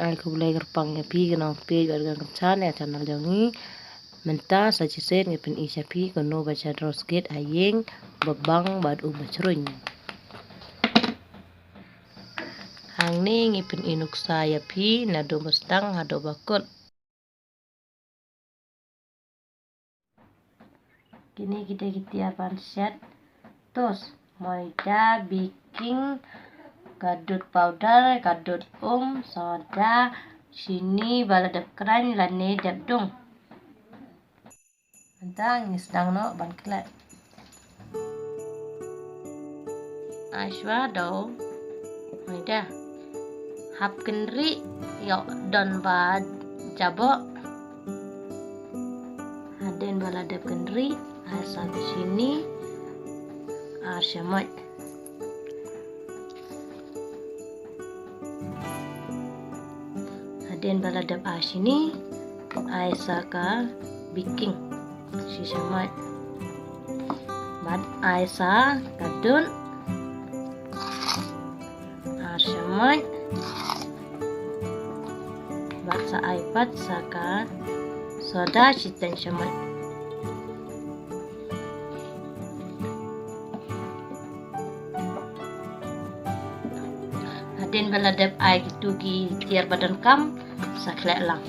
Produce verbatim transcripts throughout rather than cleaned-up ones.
Ai khublei kyrpang ïa phi ki nongpeit bad ki nongkyrshan ïa channel jong ngi. Mynta sa shisien ngi pyni sha phi kumno ba sha dros git ha ïing ba bang bad um ba chruiñ. Hangne ngi pyni nuksa ïa phi naduh ba sdang haduh ba kut. Kine ki dei ki tiar ban shet toast: maida, baking, ka dud powder, ka dud um, soda, shini ba la dep kren lane dep dung. Mynta ngi sdang noh ban khleh. Ai shuwa da u maida. Hap kynriah ïoh don ba jaboh. Hadien ba la dep kynriah, ai sa ka shini ar shamoit. Hadien ba la dep ai shini, ai sa ka baking shi shamoit. Bad ai sa ka dud ar shamoit. Bad sa ai pat sa ka soda shiteng shamoit. Hadien ba la dep ai kito ki tiar ba donkam, sa khleh lang.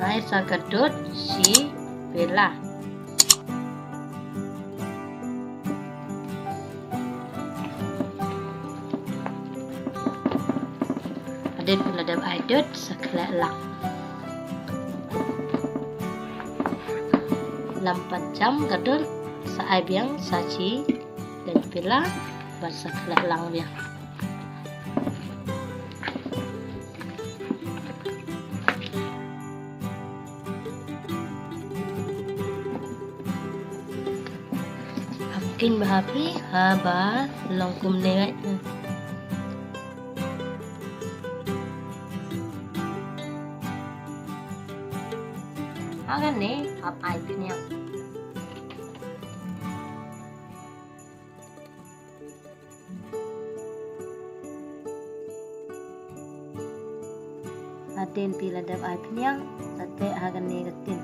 Ai sa ka dud shi pela. Hadien ba la dep ai dud, sa khleh lang. Lam pat jam ka dud, sa ai biang sa shiteng pela bad sa khleh lang biang. Hap kheiñ bha phi haba long kumne. Ha kane hap ai khniang. Hadien ba la dep ai khniang, sa teh ha kane ka tin.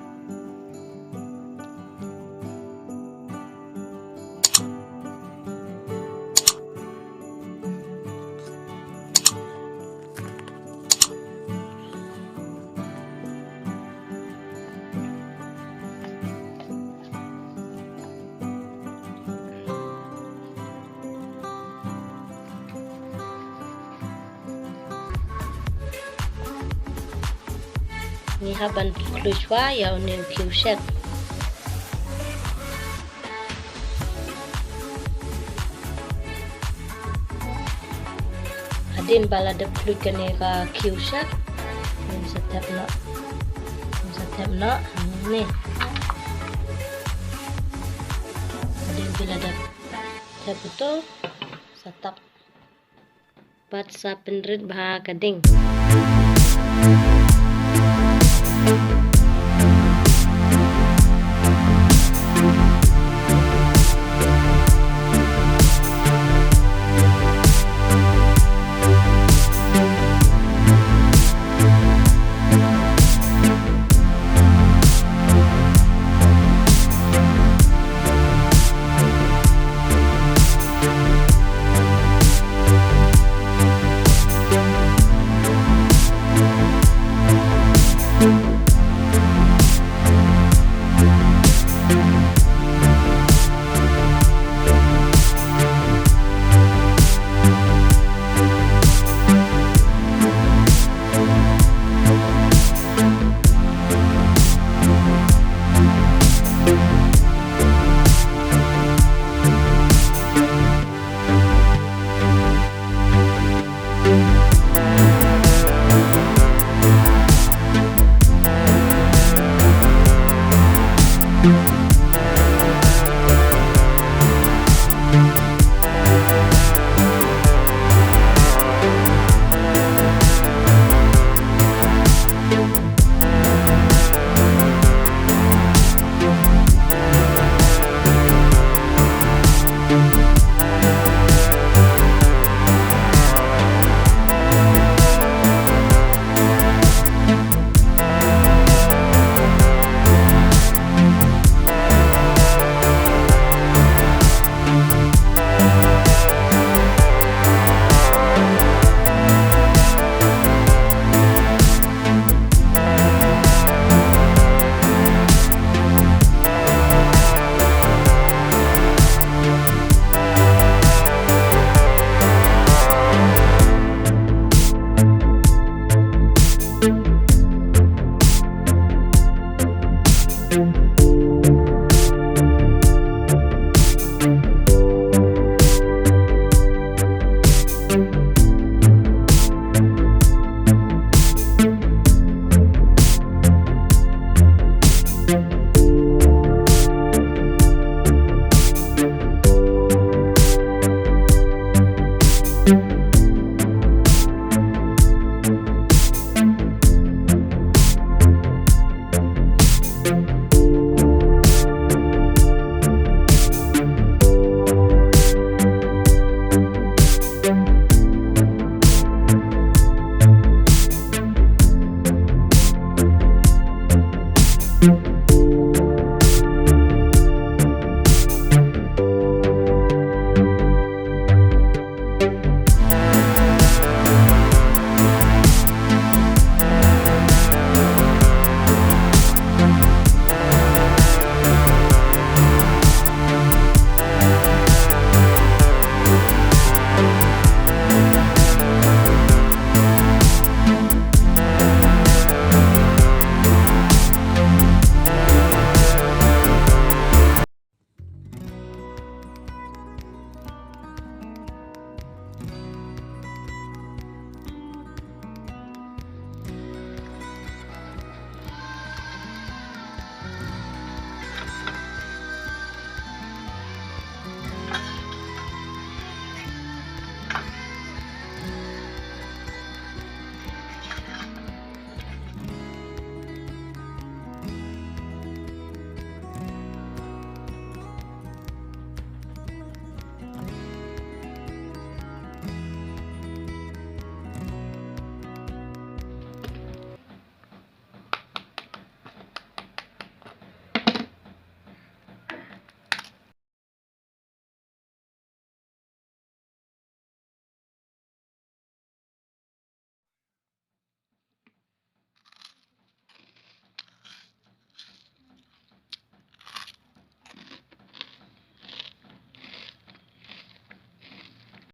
Ngi hap ban khlur shuwa ïa une u khiew shet. Hadien ba la dep khlur kane ka khiew shet, ngin sa thep noh. Ngin sa thep noh hangne. Hadien ba la dep thep, to sa tap. Bad sa pynrit bha ka ding.